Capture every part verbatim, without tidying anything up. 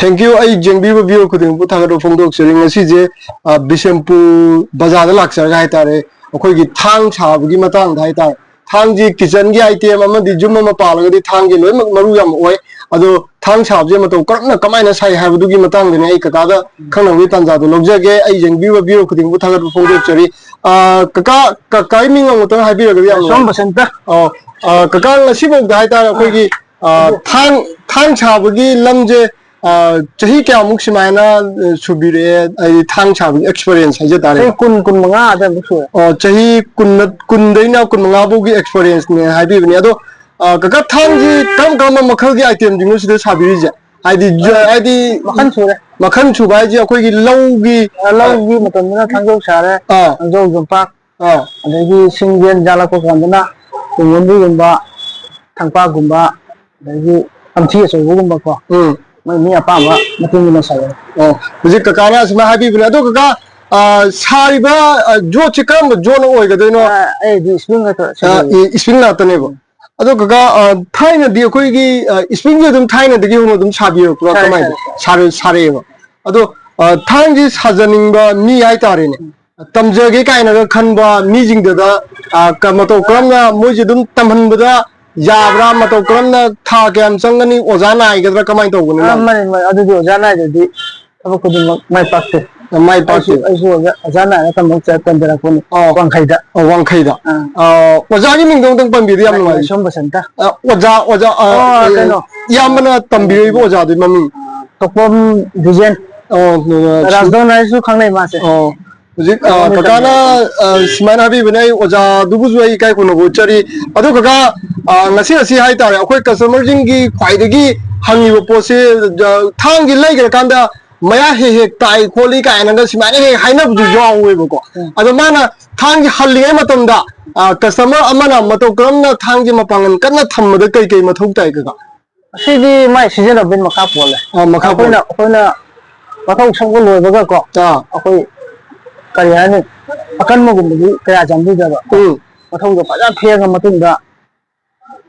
Thank you. ꯑꯩ ꯌꯦꯡꯕꯤꯕ viewer ꯈꯨꯗꯤꯡꯃꯛꯄꯨ ꯊꯥꯒꯠꯄ ꯐꯣꯡꯗꯣꯛꯆꯔꯤ꯫ ꯉꯁꯤꯁꯦ, ꯑ, ꯕꯤꯁꯦꯝꯄꯨꯔ ꯕꯖꯥꯔꯗ ꯂꯥꯛꯆꯔꯒ ꯍꯥꯏꯇꯥꯔꯦ, ꯑꯩꯈꯣꯏꯒꯤ ꯊꯥꯡ ꯁꯥꯕꯒꯤ ꯃꯇꯥꯡꯗ ꯍꯥꯏꯇꯥꯔꯦ, ꯊꯥꯡꯁꯤ kitchenꯒꯤ item ꯑꯃꯗꯤ ꯌꯨꯝ ꯑꯃ ꯄꯥꯜꯂꯒꯗꯤ ꯊꯥꯡꯁꯦ ꯂꯣꯏꯅꯃꯛ ꯃꯔꯨ ꯌꯥꯝ ꯑꯣꯏ꯫ ꯑꯗꯣ ꯊꯥꯡ ꯁꯥꯕꯁꯦ ꯃꯇꯧ ꯀꯔꯝꯅ, ꯀꯃꯥꯏꯅ ꯁꯥꯏ ꯍꯥꯏꯕꯗꯨꯒꯤ ꯃꯇꯥꯡꯗꯅꯦ ꯑꯩ ꯀꯀꯥꯗ ꯈꯪꯅꯕꯒꯤ ꯇꯥꯟꯖꯥꯗꯣ ꯂꯧꯖꯒꯦ꯫ ꯑꯩ ꯌꯦꯡꯕꯤꯕ viewer ꯈꯨꯗꯤꯡꯃꯛꯄꯨ ꯊꯥꯒꯠꯄ ꯐꯣꯡꯗꯣꯛꯆꯔꯤ꯫ ꯑ, ꯀꯀꯥ, ꯀꯀꯥꯒꯤ ꯃꯤꯡ ꯑꯃꯨꯛꯇꯪ ꯍꯥꯏꯕꯤꯔꯒꯗꯤ ꯌꯥꯝ ꯁꯣꯝ ꯅꯨꯡꯉꯥꯏ꯫ ꯕꯁꯟꯇ꯫ ꯑꯣ, ꯑ, ꯀꯀꯥ, ꯉꯁꯤꯐꯥꯎꯗ ꯍꯥꯏꯇꯥꯔꯦ, ꯑꯩꯈꯣꯏꯒꯤ, ꯑ, ꯊꯥꯡ, ꯊꯥꯡ ꯁꯥꯕꯒꯤ ꯂꯝꯁꯦ, ꯑ, ꯆꯍꯤ ꯀꯌꯥꯃꯨꯛ ꯁꯨꯃꯥꯏꯅ, ꯑ, ꯁꯨꯕꯤꯔꯛꯑꯦ? ꯍꯥꯏꯗꯤ ꯊꯥꯡ ꯁꯥꯕꯒꯤ experience ꯍꯥꯏꯖ ꯇꯥꯔꯦ꯫ ꯆꯍꯤ ꯀꯨꯟ, ꯀꯨꯟꯃꯉꯥ ꯑꯗꯥꯏꯃꯨꯛ ꯁꯨꯔꯦ꯫ ꯑꯣ, ꯆꯍꯤ ꯀꯨꯟ, ꯀꯨꯟꯗꯩꯅ ꯀꯨꯟꯃꯉꯥ ꯐꯥꯎꯒꯤ experienceꯅꯦ ꯍꯥꯏꯕꯤꯕꯅꯦ꯫ ꯑꯗꯣ, ꯑ, ꯀꯀꯥ, ꯊꯥꯡꯁꯤ ꯀꯔꯝ ꯀꯔꯝꯕ ꯃꯈꯜꯒꯤ itemꯁꯤꯡꯅꯣ ꯁꯤꯗ ꯁꯥꯕꯤꯔꯤꯁꯦ? ꯍꯥꯏꯗꯤ, ꯖ-, ꯍꯥꯏꯗꯤ ꯃꯈꯜ ꯁꯨꯔꯦ꯫ ꯃꯈꯜ ꯁꯨꯕ ꯍꯥꯏꯁꯦ ꯑꯩꯈꯣꯏꯒꯤ ꯂꯧꯒꯤ, ꯑ, ꯂꯧꯒꯤ ꯃꯇꯝꯗꯅ ꯊꯥꯡꯖꯧ ꯁꯥꯔꯦ, ꯑꯥ꯫ ꯊꯥꯡꯖꯧ, ꯌꯣꯝꯄꯥꯛ, ꯑꯥ꯫ ꯑꯗꯒꯤ ꯁꯤꯡ ꯌꯦꯟ ꯌꯥꯜꯂꯛꯄ ꯀꯥꯟꯗꯅ ꯇꯨꯡꯍꯟꯕꯤꯒꯨꯝꯕ, ꯊꯥꯡꯄꯥꯛꯀꯨꯝꯕ, ꯑꯗꯒꯤ ꯀꯝꯊꯤ ꯑꯆꯧꯕꯒꯨꯝꯕꯀꯣ꯫ ꯎꯝ꯫ ꯃꯣꯏ ꯃꯤ ꯑꯄꯥꯝꯕ ꯃꯇꯨꯡ ꯏꯟꯅ ꯁꯥꯖꯔꯦ꯫ ꯑꯣ, ꯍꯧꯖꯤꯛ ꯀꯀꯥꯅ ꯑꯁꯨꯃꯥꯏꯅ ꯍꯥꯏꯕꯤꯕꯅꯦ꯫ ꯑꯗꯣ ꯀꯀꯥ, ꯑ, ꯁꯥꯔꯤꯕ, ꯑ, ꯌꯣꯠꯁꯦ ꯀꯔꯝꯕ ꯌꯣꯠꯅ ꯑꯣꯏꯒꯗꯣꯏꯅꯣ? ꯑ, ꯑꯩꯗꯤ spring ꯉꯥꯛꯇ ꯑ, ꯁꯤꯖꯤꯟꯅꯩ꯫ ꯏ-, spring ꯉꯥꯛꯇꯅꯦꯕ꯫ ꯑꯗꯣ ꯀꯀꯥ, ꯑ, ꯊꯥꯏꯅꯗꯤ ꯑꯩꯈꯣꯏꯒꯤ, ꯑ, springꯁꯦ ꯑꯗꯨꯝ ꯊꯥꯏꯅꯗꯒꯤ ꯍꯧꯅ ꯑꯗꯨꯝ ꯁꯥꯕꯤꯔꯛꯄ꯭ꯔꯥ? ꯁꯥꯏ, ꯀꯃꯥꯏꯅ ꯁꯥꯏ, ꯁꯥꯏ꯫ ꯁꯥꯔ-, ꯁꯥꯔꯛꯑꯦꯕ? ꯑꯗꯣ, ꯑ, ꯊꯥꯡꯁꯤ ꯁꯥꯖꯅꯤꯡꯕ ꯃꯤ ꯍꯥꯏꯇꯥꯔꯦꯅꯦ, ꯎꯝ꯫ ꯇꯝꯖꯒꯦ ꯀꯥꯏꯅꯒ ꯈꯟꯕ ꯃꯤꯁꯤꯡꯗꯨꯗ, ꯑ, ꯀ-, ꯃꯇꯧ ꯀꯔꯝꯅ ꯃꯣꯏꯁꯦ ꯑꯗꯨꯝ ꯇꯝꯍꯟꯕꯗ ꯌꯥꯕ꯭ꯔꯥ? ꯃꯇꯧ ꯀꯔꯝꯅ, ꯊꯥ ꯀꯌꯥꯝ ꯆꯪꯒꯅꯤ? ꯑꯣꯖꯥ ꯅꯥꯏꯒꯗ꯭ꯔꯥ? ꯀꯃꯥꯏꯅ ꯇꯧꯕꯅꯣ? ꯑ, ꯃꯥꯅꯦ, ꯃꯥꯅꯦ꯫ ꯑꯗꯨꯗꯤ ꯑꯣꯖꯥ ꯅꯥꯏꯗ꯭ꯔꯗꯤ ꯊꯕꯛ ꯈꯨꯗꯤꯡꯃꯛ ꯃꯥꯏ ꯄꯥꯛꯇꯦ꯫ ꯃꯥꯏ ꯑꯩꯁꯨ, ꯄꯥꯛꯇꯦ꯫ ꯑꯩꯁꯨ ꯑꯣꯖꯥ, ꯑꯣꯖꯥ ꯅꯥꯏꯔꯒ ꯇꯝꯕ ꯆꯠ-, ꯇꯝꯖꯔꯛꯄꯅꯤ, ꯑꯣ꯫ ꯋꯥꯡꯈꯩꯗ꯫ ꯑꯣ, ꯋꯥꯡꯈꯩꯗ꯫ ꯑꯥ꯫ ꯑ, ꯑꯣꯖꯥꯒꯤ ꯃꯤꯡꯗꯣ ꯑꯝꯇꯪ ꯄꯟꯕꯤꯔꯗꯤ ꯌꯥꯝ ꯅꯨꯡꯉꯥꯏꯖꯩ꯫ ꯂꯥꯏꯁ꯭ꯔꯝ ꯕꯁꯟꯇ꯫ ꯑ, ꯑꯣꯖꯥ, ꯑꯣꯖꯥ, ꯑ, ꯑꯣ, ꯑ, ꯀꯩꯅꯣ꯫ ꯏꯌꯥꯝꯕꯅ ꯇꯝꯕꯤꯔꯛꯏꯕ ꯑꯣꯖꯥꯗꯨꯒꯤ ꯃꯃꯤꯡ? ꯇꯣꯛꯄꯝ ꯕꯤꯖꯦꯟ꯫ ꯑꯣ, ꯑ, ꯔꯥꯖꯗꯣꯟ ꯍꯥꯏꯔꯁꯨ ꯈꯪꯅꯩ ꯃꯥꯁꯦ꯫ ꯑꯣ, ꯍꯧꯖꯤꯛ, ꯑ, ꯇꯣꯛꯄꯝ ꯀꯀꯥꯅ, ꯕꯤꯖꯦꯟ꯫ ꯑ, ꯁꯨꯃꯥꯏꯅ ꯍꯥꯏꯕꯤꯕꯅꯦ, ꯑꯩ ꯑꯣꯖꯥꯗꯨꯕꯨꯁꯨ ꯑꯩ ꯏꯀꯥꯏ ꯈꯨꯝꯅꯕ ꯎꯠꯆꯔꯤ꯫ ꯑꯗꯣ ꯀꯀꯥ, ꯑ, ꯉꯁꯤ, ꯉꯁꯤ ꯍꯥꯏꯇꯥꯔꯦ, ꯑꯩꯈꯣꯏ customerꯁꯤꯡꯒꯤ ꯈ꯭ꯋꯥꯏꯗꯒꯤ ꯍꯪꯉꯤꯕ ꯄꯣꯠꯁꯦ, ꯑ, ꯊꯥꯡꯒꯤ ꯂꯩꯈ꯭ꯔꯀꯥꯟꯗ ꯃꯌꯥ ꯍꯦꯛ ꯍꯦꯛ ꯇꯥꯏ ꯈꯣꯠꯂꯤ ꯀꯥꯏꯅꯒ ꯁꯨꯃꯥꯏꯅ ꯍꯦꯛ ꯍꯥꯏꯅꯕꯁꯨ ꯌꯥꯎꯋꯦꯕꯀꯣ꯫ ꯎꯝ꯫ ꯑꯗꯣ ꯃꯥꯅ ꯊꯥꯡꯁꯦ ꯍꯜꯂꯤꯉꯩ ꯃꯇꯝꯗ, ꯑ, customer ꯑꯃꯅ ꯃꯇꯧ ꯀꯔꯝꯅ ꯊꯥꯡꯁꯦ ꯃꯄꯥꯡꯒꯜ ꯀꯟꯅ ꯊꯝꯕꯗ ꯀꯩ ꯀꯩ ꯃꯊꯧ ꯇꯥꯏ, ꯀꯀꯥ? ꯑꯁꯤꯗꯤ ꯃꯥꯏ ꯁꯤꯖꯤꯟꯅꯕꯒꯤ ꯃꯈꯥ ꯄꯣꯜꯂꯦ꯫ ꯑ, ꯃꯈꯥ ꯄꯣꯜꯂꯦ꯫ ꯑꯩꯈꯣꯏꯅ, ꯑꯩꯈꯣꯏꯅ ꯃꯊꯧ ꯁꯣꯛꯄ ꯂꯣꯏꯕꯒꯀꯣ, ꯑꯥ꯫ ꯑꯩꯈꯣꯏ, ꯀꯔꯤ ꯍꯥꯏꯅꯤ, ꯑꯀꯟꯕꯒꯨꯝꯕꯗꯤ ꯀꯌꯥ ꯆꯪꯕꯤꯗꯕ꯫ ꯎꯝ꯫ ꯃꯊꯧꯗꯣ ꯐꯖꯅ ꯐꯦꯡꯉ ꯃꯇꯨꯡꯗ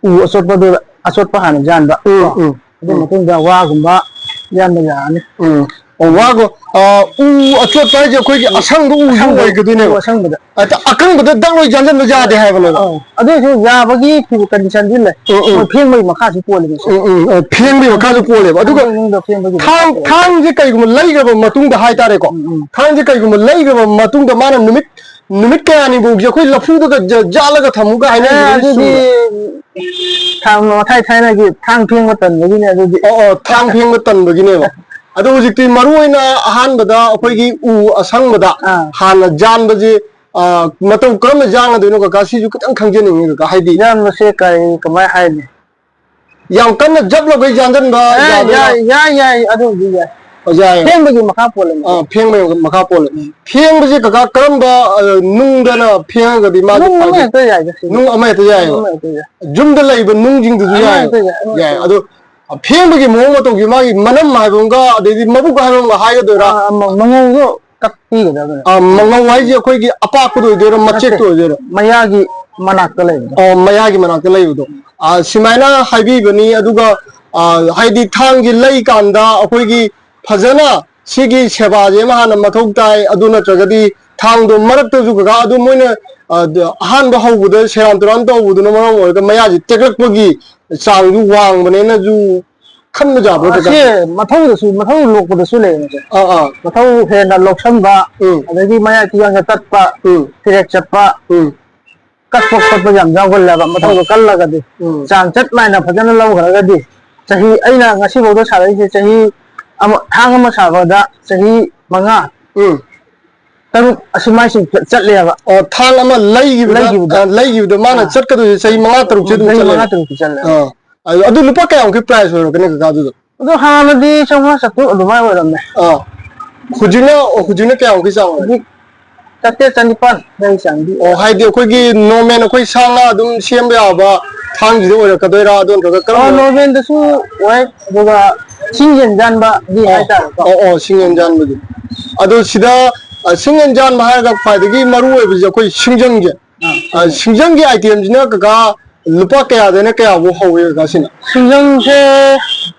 ꯎ ꯑꯆꯣꯠꯄꯗꯨ, ꯑꯆꯣꯠꯄ ꯍꯥꯟꯅ ꯌꯥꯟꯕ꯫ ꯎꯝ, ꯎꯝ, ꯑꯗꯨ ꯎꯝ꯫ ꯃꯇꯨꯡꯗ ꯋꯥꯒꯨꯝꯕ, ꯌꯥꯟꯕ ꯌꯥꯔꯅꯤ꯫ ꯎꯝ꯫ ꯑꯣ, ꯋꯥꯒꯣ-, ꯑ, ꯎ ꯑꯆꯣꯠꯄ ꯍꯥꯏꯁꯦ ꯑꯩꯈꯣꯏꯒꯤ ꯑꯁꯪꯕ ꯎꯁꯨ ꯑꯁꯪꯕ, ꯑꯣꯏꯒꯗꯣꯏꯅꯦꯕ꯫ ꯎ ꯑꯁꯪꯕꯗ꯫ ꯑꯗ ꯑꯀꯪꯕꯗ ꯗꯛ ꯂꯣꯏ ꯌꯥꯟꯁꯤꯟꯕ ꯌꯥꯗꯦ ꯍꯥꯏꯕꯅꯦꯕ꯫ ꯑꯧ꯫ ꯑꯗꯨꯏꯁꯨ ꯌꯥꯕꯒꯤ conditionꯗꯤ ꯂꯩ꯫ ꯎꯝ, ꯎꯝ꯫ ꯃꯣꯏ ꯐꯦꯡꯕꯒꯤ ꯃꯈꯥꯁꯨ ꯄꯣꯜꯂꯤꯅꯦ꯫ ꯎꯝ, ꯎꯝ, ꯑ, ꯐꯦꯡꯕꯒꯤ ꯃꯈꯥꯁꯨ ꯄꯣꯜꯂꯦꯕ꯫ ꯑꯗꯨꯒ ꯊꯥꯡ ꯃꯅꯨꯡꯗ ꯐꯦꯡꯕꯒꯤ ꯃꯈꯥ ꯊꯥꯡ, ꯄꯣꯜꯂꯦ꯫ ꯊꯥꯡꯁꯦ ꯀꯩꯒꯨꯝꯕ ꯂꯩꯈ꯭ꯔꯕ ꯃꯇꯨꯡꯗ ꯍꯥꯏꯇꯥꯔꯦꯀꯣ, ꯎꯝ, ꯎꯝ꯫ ꯊꯥꯡꯁꯦ ꯀꯩꯒꯨꯝꯕ ꯂꯩꯈ꯭ꯔꯕ ꯃꯇꯨꯡꯗ ꯃꯥꯅ ꯅꯨꯃꯤꯠ, ꯅꯨꯃꯤꯠ ꯀꯌꯥꯅꯤ ꯐꯥꯎꯁꯦ ꯑꯩꯈꯣꯏ ꯂꯐꯨꯗꯒ ꯖ-, ꯌꯥꯜꯂꯒ ꯊꯝꯃꯨꯒ ꯑꯦ, ꯍꯥꯏꯅꯕꯗꯨꯗꯤ ꯑꯗꯨꯗꯤ ꯆꯨꯝꯕ꯭ꯔꯥ? ꯊꯥꯡ, ꯃꯊꯥꯏ ꯊꯥꯏꯅꯒꯤ ꯊꯥꯡ ꯐꯦꯡꯕ ꯇꯟꯕꯒꯤꯅꯦ ꯑꯗꯨꯗꯤ꯫ ꯑꯣ, ꯑꯣ, ꯊꯥꯡ ꯐꯦꯡꯕ ꯇꯟꯕꯒꯤꯅꯦꯕ꯫ ꯑꯗꯣ ꯍꯧꯖꯤꯛꯇꯤ ꯃꯔꯨ ꯑꯣꯏꯅ ꯑꯍꯥꯟꯕꯗ ꯑꯩꯈꯣꯏꯒꯤ ꯎ ꯑꯁꯪꯕꯗ ꯑꯥ꯫ ꯍꯥꯟꯅ ꯌꯥꯟꯕꯁꯦ, ꯑ, ꯃꯇꯧ ꯀꯔꯝꯅ ꯌꯥꯟꯒꯗꯣꯏꯅꯣ ꯀꯀꯥ? ꯁꯤꯁꯨ ꯈꯤꯇꯪ ꯈꯪꯖꯅꯤꯡꯉꯤ ꯀꯀꯥ, ꯍꯥꯏꯗꯤ꯫ ꯌꯥꯟꯕꯁꯦ ꯀꯔꯤ, ꯀꯃꯥꯏ ꯍꯥꯏꯅꯤ? ꯌꯥꯝ ꯀꯟꯅ ꯖꯞ ꯂꯧꯒꯩ ꯌꯥꯟꯖꯟꯕ ꯑꯦ, ꯌꯥꯗꯣꯏꯔꯥ? ꯌꯥꯏ, ꯌꯥꯏ, ꯌꯥꯏ, ꯑꯗꯨꯕꯨꯗꯤ ꯌꯥꯏ꯫ ꯑꯣ, ꯌꯥꯏꯌꯦ꯫ ꯐꯦꯡꯕꯒꯤ ꯃꯈꯥ ꯄꯣꯜꯂꯦ꯫ ꯑꯥ, ꯐꯦꯡꯕꯒꯤ ꯃꯈꯥ ꯄꯣꯜꯂꯦ꯫ ꯎꯝ꯫ ꯐꯦꯡꯕꯁꯦ ꯀꯀꯥ ꯀꯔꯝꯕ, ꯑ, ꯅꯨꯡꯗꯅ ꯐꯦꯡꯉꯒꯗꯤ ꯃꯥꯁꯦ ꯅꯨꯡ ꯑꯃ ꯐꯒꯦ? ꯍꯦꯛꯇ ꯌꯥꯏꯗ ꯁꯤꯗꯤ꯫ ꯅꯨꯡ ꯑꯃ ꯍꯦꯛꯇ ꯅꯨꯡ ꯌꯥꯏꯌꯦꯕ꯫ ꯑꯃ ꯍꯦꯛꯇ ꯌꯥꯏ꯫ ꯌꯨꯝꯗ ꯂꯩꯕ ꯅꯨꯡꯁꯤꯡꯗꯨꯁꯨ ꯑꯃ ꯌꯥꯏꯌꯦꯕ꯫ ꯍꯦꯛꯇ ꯌꯥꯏ, ꯑꯃ ꯌꯥꯏ꯫ ꯍꯦꯛꯇ ꯌꯥꯏ꯫ ꯑꯗꯣ ꯐꯦꯡꯕꯒꯤ ꯃꯑꯣꯡ ꯃꯇꯧꯁꯦ ꯃꯥꯒꯤ ꯃꯅꯝ ꯍꯥꯏꯕ ꯑꯃꯒ ꯑꯗꯩꯗꯤ ꯃꯕꯨꯛ ꯍꯥꯏꯕ ꯑꯃꯒ ꯍꯥꯏꯒꯗꯣꯏꯔꯥ? ꯑꯥ, ꯑꯃ ꯃꯉꯧꯗꯣ ꯀꯛꯄꯤꯒꯗꯕꯅꯦ꯫ ꯑꯥ, ꯃꯉꯧ ꯍꯥꯏꯁꯦ ꯑꯩꯈꯣꯏꯒꯤ ꯑꯄꯥꯛꯄꯗ ꯑꯣꯏꯗꯣꯏꯔꯥ, ꯅꯠꯇꯦ, ꯃꯆꯦꯠꯇ ꯑꯣꯏꯗꯣꯏꯔꯥ? ꯃꯌꯥꯒꯤ ꯃꯅꯥꯛꯇ ꯂꯩꯕꯗꯣ꯫ ꯑꯣ, ꯃꯌꯥꯒꯤ ꯃꯅꯥꯛꯇ ꯂꯩꯕꯗꯣ꯫ ꯑꯥ, ꯁꯨꯃꯥꯏꯅ ꯍꯥꯏꯕꯤꯕꯅꯤ꯫ ꯑꯗꯨꯒ, ꯑꯥ, ꯍꯥꯏꯗꯤ ꯊꯥꯡꯁꯤ ꯂꯩꯀꯥꯟꯗ ꯑꯩꯈꯣꯏꯒꯤ ꯐꯖꯅ ꯁꯤꯒꯤ ꯁꯦꯕꯥꯁꯦ ꯑꯃ ꯍꯥꯟꯅ ꯃꯊꯧ ꯇꯥꯏ꯫ ꯑꯗꯨ ꯅꯠꯇ꯭ꯔꯒꯗꯤ ꯊꯥꯡꯗꯣ ꯃꯔꯛꯇꯁꯨ ꯀꯀꯥ ꯑꯗꯨ ꯃꯣꯏꯅ, ꯑꯥ, ꯑꯍꯥꯟꯕ ꯍꯧꯕꯗ ꯁꯦꯔꯥꯟ ꯇꯨꯔꯥꯟ ꯇꯧꯕꯗꯨꯅ ꯃꯔꯝ ꯑꯣꯏꯔꯒ ꯃꯌꯥꯁꯤ ꯇꯦꯛꯂꯛꯄꯒꯤ ꯆꯥꯡꯁꯨ ꯋꯥꯡꯕꯅꯤꯅꯁꯨ ꯈꯟꯕ ꯌꯥꯕ꯭ꯔꯣ ꯀꯀꯥ? ꯑꯁꯤ ꯃꯊꯧꯗꯁꯨ, ꯃꯊꯧ ꯂꯣꯛꯄꯗꯁꯨ ꯂꯩꯌꯦ ꯃꯁꯦ꯫ ꯑꯥ, ꯑꯥ꯫ ꯃꯊꯧ ꯍꯦꯟꯅ ꯂꯧꯁꯟꯕ, ꯎꯝ꯫ ꯑꯗꯒꯤ ꯃꯌꯥ ꯇꯤꯌꯥꯡꯒ ꯇꯠꯄ, ꯎꯝ꯫ ꯐꯤꯔꯦꯛ ꯆꯠꯄ, ꯎꯝ꯫ ꯀꯛꯄ ꯈꯣꯠꯄ ꯌꯥꯝ ꯌꯥꯎꯒꯜꯂꯦꯕ, ꯃꯊꯧꯗꯣ ꯑꯥ꯫ ꯀꯜꯂꯒꯗꯤ꯫ ꯎꯝ꯫ ꯆꯥꯡ ꯆꯠ ꯅꯥꯏꯅ ꯐꯖꯅ ꯂꯧꯈ꯭ꯔꯒꯗꯤ, ꯆꯍꯤ, ꯑꯩꯅ ꯉꯁꯤꯐꯥꯎꯗ ꯁꯥꯔꯛꯏꯁꯦ ꯆꯍꯤ ꯑꯃ, ꯊꯥꯡ ꯑꯃ ꯁꯥꯕꯗ ꯆꯍꯤ ꯃꯉꯥ, ꯎꯝ꯫ ꯇꯔꯨꯛ ꯑꯁꯤ ꯃꯥꯏ ꯁꯨꯝ ꯆꯠ-, ꯆꯠꯂꯦꯕ꯫ ꯑꯣ, ꯊꯥꯡ ꯑꯃ ꯂꯩꯈꯤꯕꯗ, ꯂꯩꯈꯤꯕꯗ꯫ ꯑ, ꯂꯩꯈꯤꯕꯗ ꯃꯥꯅ ꯑꯥ꯫ ꯆꯠꯀꯗꯣꯏꯁꯦ ꯆꯍꯤ ꯃꯉꯥ ꯇꯔꯨꯛꯁꯦ ꯑꯗꯨꯝ ꯆꯍꯤ ꯆꯠꯂꯦꯕ꯫ ꯃꯉꯥ ꯇꯔꯨꯛꯇꯤ ꯆꯠꯂꯦ꯫ ꯑꯥ꯫ ꯑꯗꯨ, ꯑꯗꯨ ꯂꯨꯄꯥ ꯀꯌꯥꯃꯨꯛꯀꯤ price ꯑꯣꯏꯔꯛꯀꯅꯤ ꯀꯀꯥ ꯑꯗꯨꯗꯣ? ꯑꯗꯣ ꯍꯥꯟꯅꯗꯤ ꯆꯥꯝꯃꯉꯥ ꯆꯥꯇ꯭ꯔꯨꯛ ꯑꯗꯨꯃꯥꯏꯅ ꯑꯣꯏꯔꯝꯃꯦ꯫ ꯑꯥ꯫ ꯍꯧꯖꯤꯛꯅ, ꯍꯧꯖꯤꯛꯅ ꯀꯌꯥꯃꯨꯛꯀꯤ ꯆꯥꯡ ꯑꯣꯏꯔꯦ? ꯍꯧꯖꯤꯛ ꯆꯥꯇ꯭ꯔꯦꯠ ꯆꯅꯤꯄꯥꯟ ꯑꯗꯥꯏ ꯆꯥꯡꯗꯤ ꯑꯣꯏꯔꯦ꯫ ꯑꯣ, ꯍꯥꯏꯗꯤ ꯑꯩꯈꯣꯏꯒꯤ normal ꯑꯩꯈꯣꯏ ꯁꯥ ꯉꯥ ꯑꯗꯨꯝ ꯁꯦꯝꯕ ꯌꯥꯕ ꯊꯥꯡꯁꯤꯗ ꯑꯣꯏꯔꯛꯀꯗꯣꯏꯔꯥ, ꯑꯗꯨ ꯅꯠꯇ꯭ꯔꯒ ꯑꯣ, ꯀꯔꯝꯕ? Normalꯗꯁꯨ ꯑꯣꯏ, ꯑꯗꯨꯒ ꯁꯤꯡ ꯌꯦꯟ ꯌꯥꯟꯕꯒꯤ ꯑꯣ, ꯍꯥꯏꯇꯥꯔꯦꯀꯣ꯫ ꯑꯣ, ꯑꯣ, ꯁꯤꯡ ꯌꯦꯟ ꯌꯥꯟꯕꯒꯤ꯫ ꯑꯗꯣ ꯁꯤꯗ, ꯑ, ꯁꯤꯡ ꯌꯦꯟ ꯌꯥꯟꯕ ꯍꯥꯏꯔꯒ ꯈ꯭ꯋꯥꯏꯗꯒꯤ ꯃꯔꯨ ꯑꯣꯏꯕꯁꯦ ꯑꯩꯈꯣꯏ ꯁꯤꯡꯖꯪꯁꯦ꯫ ꯑꯥ, ꯑ, ꯁꯤꯡꯖꯪ꯫ ꯁꯤꯡꯖꯪꯒꯤ itemꯁꯤꯅ ꯀꯀꯥ ꯂꯨꯄꯥ ꯀꯌꯥꯗꯩꯅ ꯀꯌꯥꯐꯥꯎ ꯍꯧꯋꯤ ꯀꯀꯥ ꯁꯤꯅ? ꯁꯤꯡꯖꯪꯁꯦ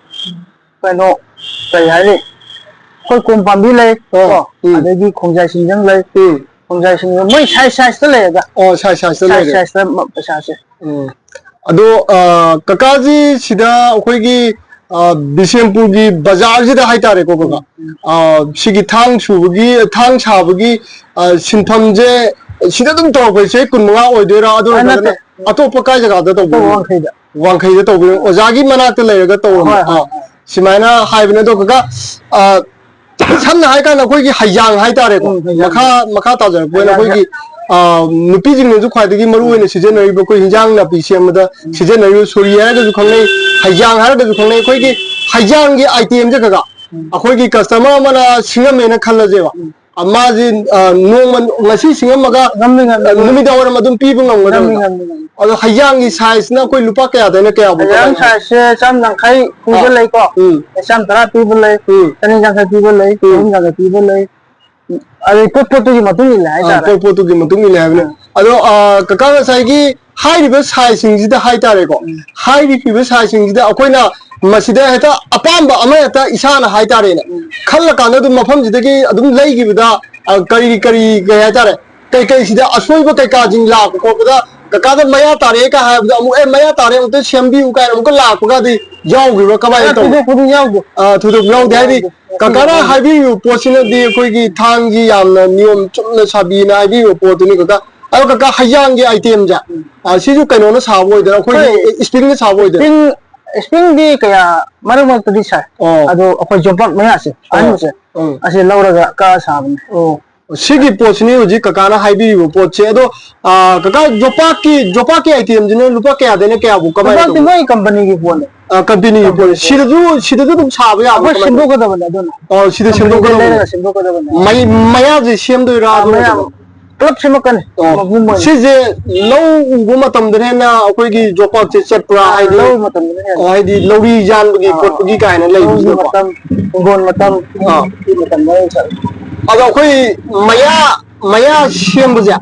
ꯀꯩꯅꯣ, ꯀꯩ ꯍꯥꯏꯅꯤ, ꯑꯩꯈꯣꯏ ꯀꯣꯝ ꯄꯥꯝꯕꯤ ꯂꯩ, ꯑꯥ, ꯀꯣ, ꯎꯝ꯫ ꯑꯗꯒꯤ ꯈꯣꯡꯖꯥꯏ ꯁꯤꯡꯖꯪ ꯂꯩ, ꯎꯝ꯫ ꯈꯣꯡꯖꯥꯏ ꯁꯤꯡꯖꯪ ꯃꯣꯏ size size ꯇ ꯂꯩꯔꯦꯗ꯫ ꯑꯣ, size size ꯇ size ꯂꯩꯔꯦ꯫ Size ꯇ ꯃ-, ꯄꯩꯁꯥꯁꯦ꯫ ꯎꯝ꯫ ꯑꯗꯣ, ꯑ, ꯀꯀꯥꯁꯤ ꯁꯤꯗ ꯑꯩꯈꯣꯏꯒꯤ, ꯑ, ꯕꯤꯁꯦꯝꯄꯨꯔꯒꯤ ꯕꯖꯥꯔꯁꯤꯗ ꯍꯥꯏꯇꯥꯔꯦꯀꯣ, ꯀꯀꯥ꯫ ꯎꯝ, ꯎꯝ꯫ ꯑ, ꯁꯤꯒꯤ ꯊꯥꯡ ꯁꯨꯕꯒꯤ, ꯊꯥꯡ ꯁꯥꯕꯒꯤ, ꯑ, ꯁꯤꯟꯐꯝꯁꯦ ꯁꯤꯗ ꯑꯗꯨꯝ ꯇꯧꯔꯛꯄꯁꯦ ꯀꯨꯟ ꯃꯉꯥ ꯑꯣꯏꯗꯣꯏꯔꯥ? ꯑꯗꯨ ꯑ, ꯅꯠꯇꯦ꯫ ꯅꯠꯇ꯭ꯔꯒꯅ ꯑꯇꯣꯞꯄ ꯀꯥꯏ ꯖꯒꯥꯗ ꯇꯧꯕ? ꯑꯇꯣꯞꯄ ꯋꯥꯡꯈꯩꯗ꯫ ꯋꯥꯡꯈꯩꯗ ꯇꯧꯕ꯫ ꯑꯣꯖꯥꯒꯤ ꯃꯅꯥꯛꯇ ꯂꯩꯔꯒ ꯇꯧꯔꯝꯕ꯫ ꯍꯣꯏ, ꯍꯣꯏ, ꯑ, ꯍꯣꯏ꯫ ꯁꯨꯃꯥꯏꯅ ꯍꯥꯏꯕꯅꯦ꯫ ꯑꯗꯣ ꯀꯀꯥ, ꯑ, ꯁꯝꯅ ꯍꯥꯏꯔꯀꯥꯟꯗ ꯑꯩꯈꯣꯏꯒꯤ ꯍꯩꯖꯥꯡ ꯍꯥꯏꯇꯥꯔꯦꯀꯣ꯫ ꯎꯝ, ꯍꯩꯖꯥꯡ꯫ ꯃꯈꯥ, ꯃꯈꯥ ꯇꯥꯖꯔꯛꯄ ꯑꯣꯏꯅ ꯍꯩꯖꯥꯡꯁꯦ꯫ ꯑꯩꯈꯣꯏꯒꯤ, ꯑ, ꯅꯨꯄꯤꯁꯤꯡꯅꯁꯨ ꯈ꯭ꯋꯥꯏꯗꯒꯤ ꯃꯔꯨ ꯑꯣꯏꯅ ꯁꯤꯖꯤꯟꯅꯔꯤꯕ ꯑꯩꯈꯣꯏ ꯍꯤꯟꯖꯥꯡ ꯅꯥꯄꯤ ꯁꯦꯝꯕꯗ ꯎꯝ꯫ ꯁꯤꯖꯤꯟꯅꯔꯤꯕ ꯁꯣꯔꯤ ꯍꯥꯏꯔꯒꯁꯨ ꯈꯪꯅꯩ, ꯍꯩꯖꯥꯡ ꯍꯥꯏꯔꯒꯁꯨ ꯈꯪꯅꯩ꯫ ꯑꯩꯈꯣꯏꯒꯤ ꯍꯩꯖꯥꯡꯒꯤ item ꯁꯦ ꯀꯀꯥ, ꯎꯝ꯫ ꯑꯩꯈꯣꯏꯒꯤ customer ꯑꯃꯅ ꯁꯤꯡꯉꯝꯃꯦꯅ ꯈꯜꯂꯁꯦꯕ꯫ ꯎꯝ꯫ ꯑ, ꯃꯥꯁꯤ, ꯑ, ꯅꯣꯡꯃ, ꯉꯁꯤ ꯁꯤꯡꯉꯝꯃꯒ, ꯉꯝꯃꯤ, ꯉꯝꯃꯤ, ꯑ, ꯉꯝꯃꯤ꯫ ꯅꯨꯃꯤꯗꯥꯡ ꯋꯥꯏꯔꯝ ꯑꯗꯨꯝ ꯄꯤꯕ ꯉꯝꯒꯗꯕ꯫ ꯉꯝꯃꯤ, ꯉꯝꯃꯤ, ꯉꯝꯃꯤ꯫ ꯑꯗꯣ ꯍꯩꯖꯥꯡꯒꯤ size ꯁꯤꯅ ꯑꯩꯈꯣꯏ ꯂꯨꯄꯥ ꯀꯌꯥꯗꯩꯅ ꯀꯌꯥꯐꯥꯎ ꯍꯩꯖꯥꯡ ꯀꯃꯥꯏꯅ? Size ꯁꯦ ꯆꯥꯝ ꯌꯥꯡꯈꯩ ꯄꯤꯕ ꯑꯥ꯫ ꯂꯩꯀꯣ꯫ ꯎꯝ꯫ ꯆꯥꯝ ꯇꯔꯥ ꯄꯤꯕ ꯂꯩ, ꯎꯝ꯫ ꯆꯅꯤ ꯌꯥꯡꯈꯩ ꯄꯤꯕ ꯂꯩ, ꯎꯝ꯫ ꯆꯍꯨꯝ ꯌꯥꯡꯈꯩ ꯄꯤꯕ ꯂꯩ꯫ ꯑꯗꯩ ꯄꯣꯠ ꯄꯣꯠꯇꯨꯒꯤ ꯃꯇꯨꯡ ꯏꯜꯂꯦ ꯑꯥ, ꯍꯥꯏꯇꯥꯔꯦ꯫ ꯄꯣꯠ ꯄꯣꯠꯇꯨꯒꯤ ꯃꯇꯨꯡ ꯏꯜꯂꯦ ꯍꯥꯏꯕꯅꯦ꯫ ꯑꯥ꯫ ꯑꯗꯣ, ꯑ, ꯀꯀꯥ ꯉꯁꯥꯏꯒꯤ ꯍꯥꯏꯔꯤꯕ size ꯁꯤꯡꯁꯤꯗ ꯍꯥꯏꯇꯥꯔꯦꯀꯣ, ꯎꯝ꯫ ꯍꯥꯏꯔꯤꯕ size ꯁꯤꯡꯁꯤꯗ ꯑꯩꯈꯣꯏꯅ ꯃꯁꯤꯗ ꯍꯦꯛꯇ ꯑꯄꯥꯝꯕ ꯑꯃ ꯍꯦꯛꯇ ꯏꯁꯥꯅ ꯍꯥꯏꯇꯥꯔꯦꯅꯦ, ꯎꯝ꯫ ꯈꯜꯂꯀꯥꯟꯗ ꯑꯗꯨꯝ ꯃꯐꯝꯁꯤꯗꯒꯤ ꯑꯗꯨꯝ ꯂꯩꯈꯤꯕꯗ, ꯑ, ꯀꯔꯤ ꯀꯔꯤ ꯀꯩ ꯍꯥꯏꯇꯥꯔꯦ, ꯀꯩꯀꯩꯁꯤꯗ ꯑꯁꯣꯏꯕ ꯀꯩꯀꯥꯁꯤꯡ ꯂꯥꯛꯄ ꯈꯣꯠꯄꯗ ꯀꯀꯥꯗ ꯃꯌꯥ ꯇꯥꯔꯛꯑꯦ ꯀꯥꯏ ꯍꯥꯏꯕꯗ ꯑꯃꯨꯛ, "ꯑꯦ, ꯃꯌꯥ ꯇꯥꯔꯛꯑꯦ, ꯑꯃꯨꯛꯇ ꯁꯦꯝꯕꯤꯌꯨ" ꯀꯥꯏꯅ ꯑꯃꯨꯛꯀ ꯂꯥꯛꯄꯒꯗꯤ ꯌꯥꯎꯈꯤꯕ꯭ꯔꯥ? ꯀꯃꯥꯏꯅ ꯑ, ꯇꯧꯕ? ꯊꯣꯏꯗꯣꯛꯄꯗꯤ ꯌꯥꯎꯗꯦ꯫ ꯑ, ꯊꯣꯏꯗꯣꯛ ꯌꯥꯎꯗꯦ꯫ ꯍꯥꯏꯗꯤ ꯌꯥꯎꯗꯦ꯫ ꯀꯀꯥꯅ ꯍꯥꯏꯕꯤꯔꯤꯕ ꯄꯣꯠꯁꯤꯅꯗꯤ ꯑꯩꯈꯣꯏꯒꯤ ꯊꯥꯡꯒꯤ ꯌꯥꯝꯅ ꯅꯤꯌꯣꯝ ꯆꯨꯝꯅ ꯁꯥꯕꯤꯅ ꯍꯥꯏꯕꯤꯔꯤꯕ ꯄꯣꯠꯇꯨꯅꯤ, ꯀꯀꯥ꯫ ꯑꯗꯣ ꯀꯀꯥ, ꯍꯩꯖꯥꯡꯒꯤ item ꯁꯦ, ꯎꯝ꯫ ꯑ, ꯁꯤꯁꯨ ꯀꯩꯅꯣꯅ ꯁꯥꯕ ꯑꯣꯏꯗꯣꯏꯔꯥ? ꯑꯩꯈꯣꯏꯒꯤ ꯑꯩꯈꯣꯏ spring ꯅ ꯁꯥꯕ ꯑꯣꯏꯗꯣꯏꯔꯥ? Spring, spring ꯗꯤ ꯀꯌꯥ ꯃꯔꯛ ꯃꯔꯛꯇꯗꯤ ꯁꯥꯏ꯫ ꯑꯣ꯫ ꯑꯗꯣ ꯑꯩꯈꯣꯏ ꯌꯣꯝꯄꯥꯛ ꯃꯌꯥꯁꯦ, ꯑꯣ꯫ ꯑꯍꯟꯕꯁꯦ, ꯎꯝ꯫ ꯑꯁꯤ ꯂꯧꯔꯒ ꯀꯛꯑ ꯁꯥꯕꯅꯦ꯫ ꯑꯣ꯫ ꯁꯤꯒꯤ ꯄꯣꯠꯁꯤꯅꯤ ꯍꯧꯖꯤꯛ ꯀꯀꯥꯅ ꯍꯥꯏꯕꯤꯔꯤꯕ ꯄꯣꯠꯁꯦ꯫ ꯑꯗꯣ, ꯑ, ꯀꯀꯥ, ꯌꯣꯝꯄꯥꯛꯀꯤ, ꯌꯣꯝꯄꯥꯛꯀꯤ item ꯁꯤꯅ ꯂꯨꯄꯥ ꯀꯌꯥꯗꯩꯅ ꯀꯌꯥꯕꯨ ꯀꯃꯥꯏꯅ ꯌꯣꯝꯄꯥꯛꯇꯤ ꯇꯧꯕ? ꯃꯣꯏ company ꯒꯤ ꯄꯣꯠꯅꯦ꯫ ꯑ, company ꯒꯤ ꯄꯣꯠꯅꯦ꯫ Company ꯒꯤ ꯄꯣꯠ꯫ ꯁꯤꯗꯁꯨ, ꯁꯤꯗꯁꯨ ꯑꯗꯨꯝ ꯁꯥꯕ ꯌꯥꯕ꯭ꯔꯣ? ꯑꯩꯈꯣꯏ ꯀꯃꯥꯏꯅ ꯇꯧꯕ? ꯁꯦꯝꯗꯣꯛꯀꯗꯕꯅꯦ ꯑꯗꯨꯅ꯫ ꯑꯣ, ꯁꯤꯗ company ꯗ ꯁꯦꯝꯗꯣꯛꯀꯗꯕꯅꯦ꯫ ꯂꯩꯔꯒ ꯁꯦꯝꯗꯣꯛꯀꯗꯕꯅꯦ꯫ ꯃꯩ-, ꯃꯌꯥꯁꯦ ꯁꯦꯝꯗꯣꯏꯔꯥ? ꯑ, ꯑꯗꯨ ꯃꯌꯥ ꯅꯠꯇꯕ? ꯄꯨꯂꯞ ꯁꯦꯝꯃꯛꯀꯅꯤ, ꯑꯣ꯫ ꯃꯄꯨꯝ ꯑꯣꯏꯅ꯫ ꯁꯤꯁꯦ ꯂꯧ ꯎꯕ ꯃꯇꯝꯗꯅ ꯍꯦꯟꯅ ꯑꯩꯈꯣꯏꯒꯤ ꯌꯣꯝꯄꯥꯛꯁꯦ ꯆꯠꯄ꯭ꯔꯥ? ꯑ, ꯍꯥꯏꯗꯤ, ꯂꯧ ꯃꯇꯝꯗꯅ ꯍꯦꯟꯅ꯫ ꯑꯣ, ꯍꯥꯏꯗꯤ ꯂꯧꯔꯤ ꯌꯥꯟꯕꯒꯤ ꯑ, ꯈꯣꯠꯄꯒꯤ ꯀꯥꯏꯅ ꯂꯧꯒꯤ ꯂꯩꯕꯁꯤꯗꯀꯣ? ꯃꯇꯝ, ꯍꯤꯡꯒꯣꯜ ꯃꯇꯝ, ꯑ꯫ ꯁꯤ ꯃꯇꯝꯗ ꯑꯣꯏꯅ ꯆꯠꯂꯦ꯫ ꯑꯗꯣ ꯑꯩꯈꯣꯏ ꯃꯌꯥ, ꯃꯌꯥ ꯁꯦꯝꯕꯁꯦ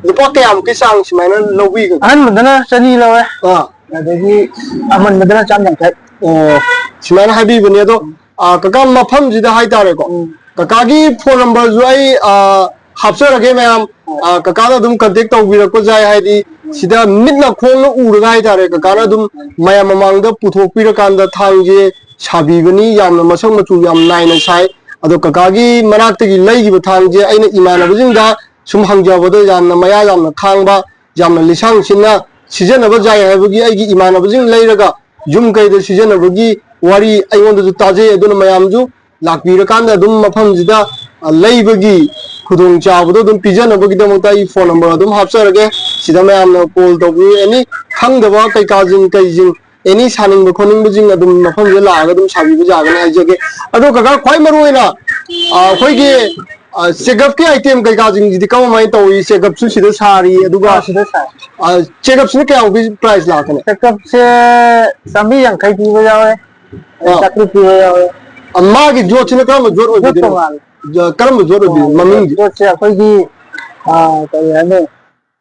ꯂꯨꯄꯥ ꯀꯌꯥꯃꯨꯛꯀꯤ ꯆꯥꯡ ꯁꯨꯃꯥꯏꯅ ꯂꯧꯕꯤꯒꯦ? ꯑꯍꯟꯕꯗꯅ ꯆꯅꯤ ꯂꯧꯋꯦ꯫ ꯑ꯫ ꯑꯗꯒꯤ ꯑꯃꯟꯕꯗꯅ ꯆꯥꯝ ꯌꯥꯡꯈꯩ꯫ ꯑꯣ, ꯁꯨꯃꯥꯏꯅ ꯍꯥꯏꯕꯤꯕꯅꯦ꯫ ꯑꯗꯣ ꯑ, ꯀꯀꯥ, ꯃꯐꯝꯁꯤꯗ ꯍꯥꯏꯇꯥꯔꯦꯀꯣ, ꯎꯝ꯫ ꯀꯀꯥꯒꯤ phone numberꯁꯨ ꯑꯩ, ꯑ, ꯍꯥꯞꯆꯔꯒꯦ ꯃꯌꯥꯝ꯫ ꯑ, ꯀꯀꯥꯗ ꯑꯗꯨꯝ contact ꯇꯧꯕꯤꯔꯛꯄꯁꯨ ꯌꯥꯏ, ꯍꯥꯏꯗꯤ ꯁꯤꯗ ꯃꯤꯠꯅ ꯈꯣꯡꯅ ꯎꯔꯒ ꯍꯥꯏꯇꯥꯔꯦ, ꯀꯀꯥꯅ ꯑꯗꯨꯝ ꯃꯌꯥꯝ ꯃꯃꯥꯡꯗ ꯄꯨꯊꯣꯛꯄꯤꯔꯀꯥꯟꯗ ꯊꯥꯡꯁꯦ ꯁꯥꯕꯤꯕꯅꯤ꯫ ꯌꯥꯝꯅ ꯃꯁꯛ ꯃꯆꯨ ꯌꯥꯝ ꯅꯥꯏꯅ ꯁꯥꯏ꯫ ꯑꯗꯣ ꯀꯀꯥꯒꯤ ꯃꯅꯥꯛꯇꯒꯤ ꯂꯩꯈꯤꯕ ꯊꯥꯡꯁꯦ ꯑꯩꯅ ꯏꯃꯥꯟꯅꯕꯁꯤꯡꯗ ꯁꯨꯝ ꯍꯪꯖꯕꯗ ꯌꯥꯝꯅ ꯃꯌꯥ ꯌꯥꯝꯅ ꯈꯥꯡꯕ, ꯌꯥꯝꯅ ꯂꯤꯁꯥꯡ ꯁꯤꯟꯅ ꯁꯤꯖꯤꯟꯅꯕ ꯌꯥꯏ ꯍꯥꯏꯕꯒꯤ ꯑꯩꯒꯤ ꯏꯃꯥꯟꯅꯕꯁꯤꯡ ꯂꯩꯔꯒ ꯌꯨꯝ ꯀꯩꯗ ꯁꯤꯖꯤꯟꯅꯕꯒꯤ ꯋꯥꯔꯤ ꯑꯩꯉꯣꯟꯗꯁꯨ ꯇꯥꯖꯩ꯫ ꯑꯗꯨꯅ ꯃꯌꯥꯝꯁꯨ ꯂꯥꯛꯄꯤꯔꯀꯥꯟꯗ ꯑꯗꯨꯝ ꯃꯐꯝꯁꯤꯗ, ꯑ, ꯂꯩꯕꯒꯤ ꯈꯨꯗꯣꯡꯆꯥꯕꯗꯣ ꯑꯗꯨꯝ ꯄꯤꯖꯅꯕꯒꯤꯗꯃꯛꯇ ꯑꯩ phone number ꯑꯗꯨꯝ ꯍꯥꯞꯆꯔꯒꯦ꯫ ꯁꯤꯗ ꯃꯌꯥꯝꯅ call ꯇꯧꯕꯤꯌꯨ꯫ Any ꯈꯪꯗꯕ ꯀꯩꯀꯥꯁꯤꯡ ꯀꯩꯁꯤꯡ, any ꯁꯥꯅꯤꯡꯕ ꯈꯣꯠꯅꯤꯡꯕꯁꯤꯡ ꯑꯗꯨꯝ ꯃꯐꯝꯁꯤꯗ ꯂꯥꯛꯑꯒ ꯑꯗꯨꯝ ꯁꯥꯕꯤꯕ ꯌꯥꯒꯅꯤ ꯍꯥꯏꯖꯒꯦ꯫ ꯑꯗꯣ ꯀꯀꯥ, ꯈ꯭ꯋꯥꯏ ꯃꯔꯨ ꯑꯣꯏꯅ, ꯑ, ꯑꯩꯈꯣꯏꯒꯤ, ꯑ, checkup ꯀꯤ item ꯀꯩꯀꯥꯁꯤꯡꯁꯤꯗꯤ ꯀꯃꯥꯏꯅ ꯇꯧꯏ? Checkup ꯁꯨ ꯁꯤꯗ ꯁꯥꯔꯤ, ꯑꯗꯨꯒ, ꯑ, ꯁꯤꯗ ꯁꯥꯏ꯫ ꯑ, checkup ꯁꯤꯅ ꯀꯌꯥꯃꯨꯛꯀꯤ price ꯂꯥꯛꯀꯅꯤ? Checkup ꯁꯦ ꯆꯥꯝꯃꯔꯤ ꯌꯥꯡꯈꯩ ꯄꯤꯕ ꯌꯥꯎꯋꯦ, ꯑ꯫ ꯆꯥꯇ꯭ꯔꯨꯛ ꯄꯤꯕ ꯌꯥꯎꯋꯦ꯫ ꯑ, ꯃꯥꯒꯤ ꯖꯣꯠꯁꯤꯅ ꯀꯔꯝꯕ ꯖꯣꯠ ꯖꯣꯠ ꯑꯣꯏꯕꯤꯗꯣꯏꯅꯣ? ꯇꯣꯉꯥꯜꯂꯦ꯫ ꯖ-, ꯀꯔꯝꯕ ꯖꯣꯠ ꯑꯣꯏꯕꯤꯗꯣꯏꯅꯣ? ꯇꯣꯉꯥꯜꯂꯦ꯫ ꯃꯃꯤꯡꯗꯤ? ꯖꯣꯠꯁꯦ ꯑꯩꯈꯣꯏꯒꯤ, ꯑ, ꯀꯔꯤ ꯍꯥꯏꯅꯤ?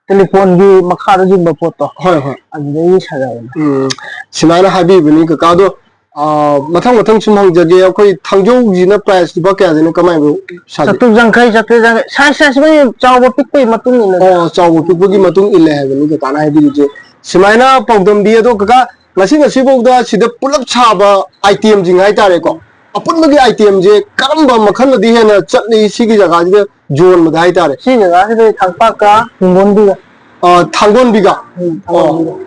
Telephone ꯒꯤ ꯃꯈꯥꯗ ꯌꯨꯡꯕ ꯄꯣꯠꯇꯣ꯫ ꯍꯣꯏ, ꯍꯣꯏ꯫ ꯑꯗꯨꯗꯒꯤ ꯁꯥꯖꯕꯅꯦ꯫ ꯎꯝ, ꯁꯨꯃꯥꯏꯅ ꯍꯥꯏꯕꯤꯕꯅꯤ ꯀꯀꯥ꯫ ꯑꯗꯣ, ꯑ, ꯃꯊꯪ ꯃꯊꯪ ꯁꯨꯝ ꯍꯪꯖꯒꯦ꯫ ꯑꯩꯈꯣꯏ ꯊꯥꯡꯖꯧꯁꯤꯅ price ꯂꯨꯄꯥ ꯀꯌꯥꯗꯅꯣ, ꯀꯃꯥꯏꯅ ꯁꯥꯒꯦ? ꯆꯥꯇ꯭ꯔꯨꯛ ꯌꯥꯡꯈꯩ, ꯆꯥꯇ꯭ꯔꯨꯛ ꯌꯥꯡꯈꯩ꯫ Size, size ꯃꯣꯏ ꯆꯥꯎꯕ ꯄꯤꯛꯄꯒꯤ ꯃꯇꯨꯡ ꯏꯟꯅ꯫ ꯑꯣ, ꯆꯥꯎꯕ ꯄꯤꯛꯄꯒꯤ ꯃꯇꯨꯡ ꯏꯜꯂꯦ ꯍꯥꯏꯕꯅꯤ ꯀꯀꯥꯅ ꯍꯥꯏꯕꯤꯔꯤꯁꯦ꯫ ꯁꯨꯃꯥꯏꯅ ꯄꯥꯎꯗꯝꯕꯤ꯫ ꯑꯗꯣ ꯀꯀꯥ, ꯉꯁꯤ ꯉꯁꯤꯐꯥꯎꯗ ꯁꯤꯗ ꯄꯨꯂꯞ ꯁꯥꯕ item ꯁꯤꯡ ꯍꯥꯏꯇꯥꯔꯦꯀꯣ, ꯑꯄꯨꯟꯕꯒꯤ item ꯁꯦ ꯀꯔꯝꯕ ꯃꯈꯜꯅꯗꯤ ꯍꯦꯟꯅ ꯆꯠꯂꯤ ꯁꯤꯒꯤ ꯖꯒꯥꯁꯤꯗ ꯌꯣꯟꯕꯗ ꯍꯥꯏꯇꯥꯔꯦ? ꯁꯤ ꯖꯒꯥꯁꯤꯗ ꯊꯥꯡꯄꯥꯛꯀ ꯍꯤꯡꯒꯣꯜꯗꯨꯒ꯫ ꯑ, ꯊꯥꯡꯒꯣꯟꯕꯤꯒ꯫ ꯎꯝ, ꯑꯣ꯫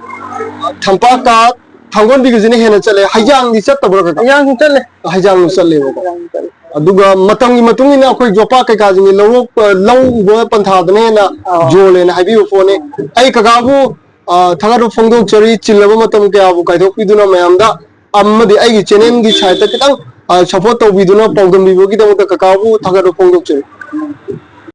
ꯊꯥꯡꯒꯣꯟꯕꯤꯒ꯫ ꯊꯝꯄꯥꯛꯀ ꯊꯥꯡꯒꯣꯟꯕꯤꯒꯁꯤꯅ ꯍꯦꯟꯅ ꯆꯠꯂꯦ꯫ ꯍꯩꯖꯥꯡꯗꯤ ꯆꯠꯇꯕ꯭ꯔꯣ ꯀꯀꯥ? ꯍꯩꯖꯥꯡꯁꯨ ꯆꯠꯂꯦ꯫ ꯍꯩꯖꯥꯡꯁꯨ ꯆꯠꯂꯦꯕꯀꯣ꯫ ꯍꯩꯖꯥꯡꯁꯨ ꯆꯠꯂꯦ꯫ ꯑꯗꯨꯒ ꯃꯇꯝꯒꯤ ꯃꯇꯨꯡ ꯏꯟꯅ ꯑꯩꯈꯣꯏ ꯌꯣꯄꯥꯛ ꯀꯩꯀꯥꯁꯤꯡꯁꯦ ꯂꯧꯔꯣꯛ-, ꯑ, ꯂꯧ ꯎꯕ ꯄꯟꯊꯥꯗꯅ ꯍꯦꯟꯅ ꯑꯥ꯫ ꯌꯣꯜꯂꯦꯅ ꯍꯥꯏꯕꯤꯕ ꯄꯣꯠꯅꯤ꯫ ꯑꯩ ꯀꯀꯥꯕꯨ, ꯑ, ꯊꯥꯒꯠꯄ ꯐꯣꯡꯗꯣꯛꯆꯔꯤ, ꯆꯤꯜꯂꯕ ꯃꯇꯝ ꯀꯌꯥꯕꯨ ꯀꯥꯏꯊꯣꯛꯄꯤꯗꯨꯅ ꯃꯌꯥꯝꯗ, ꯑꯃꯗꯤ ꯑꯩꯒꯤ channel ꯒꯤ side ꯇ ꯈꯤꯇꯪ, ꯑ, support ꯇꯧꯕꯤꯗꯨꯅ ꯄꯥꯎꯗꯝꯕꯤꯕꯒꯤꯗꯃꯛꯇ ꯀꯀꯥꯕꯨ ꯊꯥꯒꯠꯄ ꯐꯣꯡꯗꯣꯛꯆꯔꯤ꯫